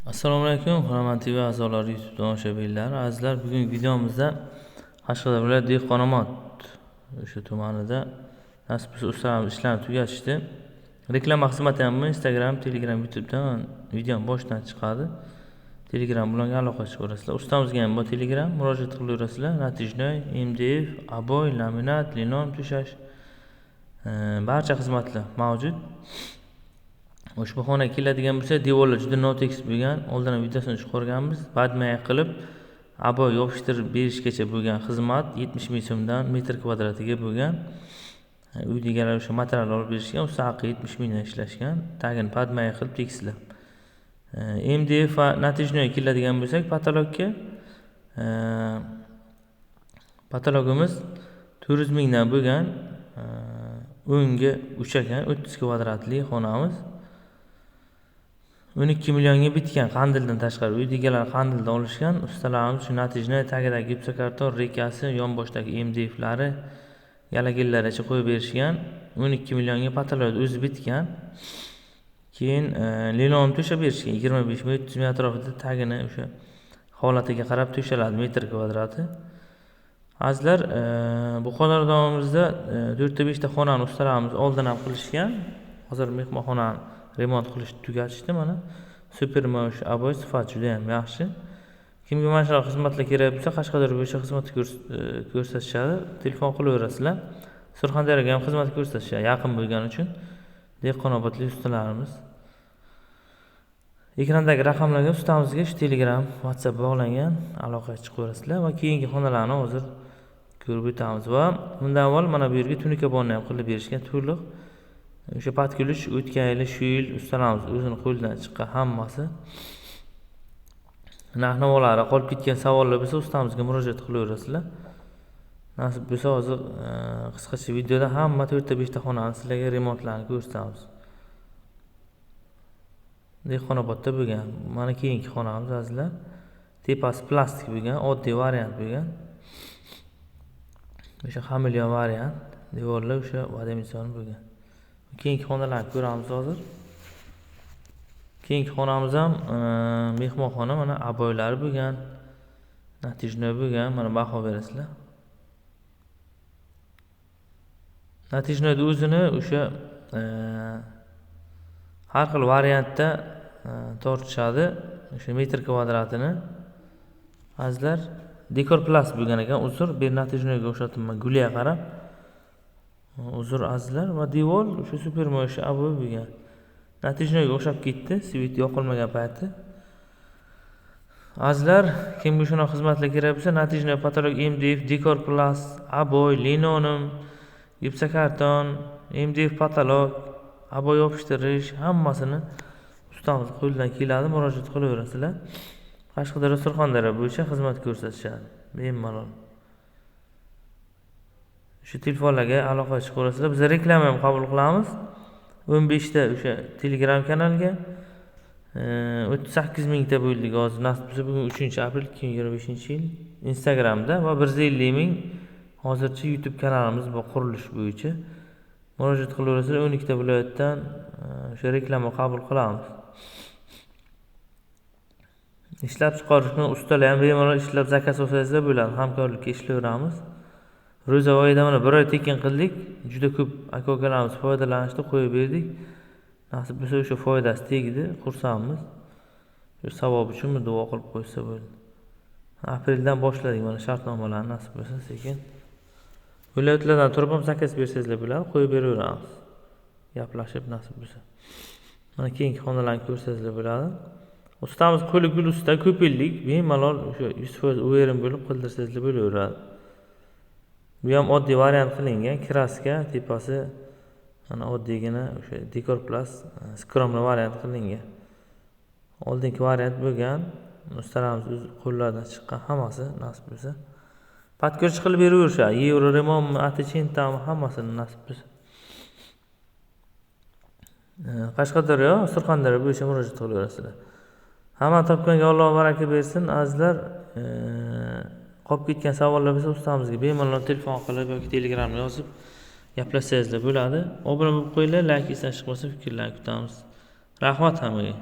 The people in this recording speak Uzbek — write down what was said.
Assalomu alaykum, hurmatli TV a'zolari, YouTube tomoshabinlari. Azizlar, bugungi videomizda Qashqadaryo viloyati Dehqonobod o'sha tumanida nasib bo'lsa ustalarimiz ishlarni tugatishdi. Reklama xizmati ham Instagram, Telegram, YouTubedan videoni boshidan chiqadi. Telegram bilan aloqa chiqaverasizlar. Ustamizga ham bor Telegram, murojaat qilaverasizlar. Натяжной, MDF, обой, laminat, linon to'shash, barcha xizmatlar mavjud. Ushbu xonaga keladigan bo'lsa, devorlar juda notekis bo'lgan. Oldin ham videosini chiqarganmiz. Badmay qilib обой yopishtirib berishgacha bo'lgan xizmat 70 ming so'mdan metr kvadratiga bo'lgan. Uy egalari o'sha material olib berishgan, usta haqi 70 mingdan ishlashgan. Tagini badmay qilib tekislab. MDF va натяжной keladigan bo'lsak, потолок ka потолок imiz 400 mingdan bo'lgan. 10ga 3 ekan, 30 kvadratli xonamiz. 12 millionga bitgan qandildan tashqari. Uy egalari qandildan olishgan. Ustalarimiz shu натяжной tagidagi gipsokarton, rekasi, yonboshdagi MDFlari, galagillaricha qo'yib berishgan. 12 millionga потолок o'zi bitgan. Keyin linon to'shab berishgan. 25 ming, 30 ming atrofida tagini o'sha holatiga qarab to'shaladi metr kvadrati. Azizlar, bu xonadonimizda 4 ta 5 ta xonani ustalarimiz oldin ham qilishgan. Hozir mehmonxonani remont qilishni tugatishdi mana. Super mosh обой, sifati juda ham yaxshi. Kimga mana shunaqa xizmatlar kerak bo'lsa, Qashqadaryo bo'yicha xizmat ko'rsatishadi. Telefon qilaverasizlar. Surxondaryoga ham xizmat ko'rsatishadi, yaqin bo'lgani uchun. Dehqonobodlik ustalarimiz. Ekrandagi raqamlarga ustamizga shu Telegram, WhatsApp bog'langan, aloqaga chiqaverasizlar va keyingi xonalarni hozir ko'rib o'tamiz va undan avval mana bu yerga tunikabonni ham qilib berishgan to'liq. O'sha под ключ o'tgan yili, shu yil ustalarimiz o'zini qo'lidan chiqqan hammasi. Narx-navolari qolib ketgan savollar bo'lsa, ustamizga murojaat qilaverasizlar. Nasib bo'lsa hozir qisqacha videoda hamma 4 ta 5 ta xonani sizlarga remontlarini ko'rsatamiz. Dehqonobodda bo'lgan. Mana keyingi xonamiz, azizlar. Tepasi plastik bo'lgan, oddiy variant bo'lgan. O'sha xameleon variant, devorlar o'sha vodamison bo'lgan. Keyingi xonalarni ko'ramiz hozir. Keyingi xonamiz ham mehmonxona, mana обой lari bo'lgan, натяжной bo'lgan, mana baho berasizlar. Натяжной da o'zini o'sha har xil variantda tortishadi, o'sha metr kvadratini. Azizlar, dekor plus bo'lgan ekan, uzr, bu натяжной ga o'xshatibman, guliga qarab. Uzr azizlar, va devor o'sha super mo'sha обой bo'lgan. Натяжной ga o'xshab ketdi, svet yoqilmagan payti. Azizlar, kimga shunaqa xizmatlar kerak bo'lsa, натяжной потолок, MDF, dekor plus, обой, linonim, gipsokarton, MDF потолок, обой yopishtirish hammasini ustamiz qo'lidan keladi, murojaat qilaverasizlar. Qashqadaryo, Surxondaryo bo'yicha xizmat ko'rsatishadi bemalol. Shu telefonlarga aloqa chiqaverasizlar. Biz reklama ham qabul qilamiz. 15 ta o'sha Telegram kanalga 38 mingta bo'ldik hozir. Nasib bo'lsa bugun 3-aprel 2025-yil Instagramda va 150 ming hozircha YouTube kanalimiz bor qurilish bo'yicha. Murojaat qilaverasizlar. 12 ta viloyatdan o'sha reklama qabul qilamiz. Ishlab chiqarishni ustalar ham bemalol ishlab zakaz olsangizlar bo'ladi. Hamkorlikka ishlayveramiz. Ro'za oyida mana bir oy tekin qildik. Juda ko'p aka-ukalarimiz foydalanishdi, qo'yib berdik. Nasib bo'lsa o'sha foydasi tegdi, xursandmiz. Shu savob uchun duo qilib qo'ysa bo'ldi. Apreldan boshladik mana shartnomalarni, nasib bo'lsa sekin. Viloyatlardan turib ham zakaz bersangizlar bo'ladi, qo'yib beraveramiz. Gaplashib nasib bo'lsa. Mana keyingi xonalarni ko'rsangizlar bo'ladi. Ustamiz qo'li gul usta, ko'p yillik, bemalol o'sha 100% уверен bo'lib qildirsangizlar bo'laveradi. Bu ham oddiy variant qilingan, kraska, tepasi mana oddiygina o'sha dekor plus skromli variant qilingan. Oldingi variant bo'lgan, ustalarimiz o'z qo'llaridan chiqqan hammasi nasib bo'lsa. Под ключ qilib beraverishadi. Yevro remontmi, atechentami, hammasini nasib bo'lsa. Qashqadaryo, Surxondaryo bo'yicha murojaat qilaverasizlar. Hamma topganga Alloh baraka bersin, azizlar. Qolib ketgan savollar bo'lsa ustamizga bemalol telefon qilib yoki Telegramga yozib gaplashsangizlar bo'ladi. Obuna bo'lib qo'yinglar, like esdan chiqmasa fikrlarni kutamiz. Rahmat hammaga.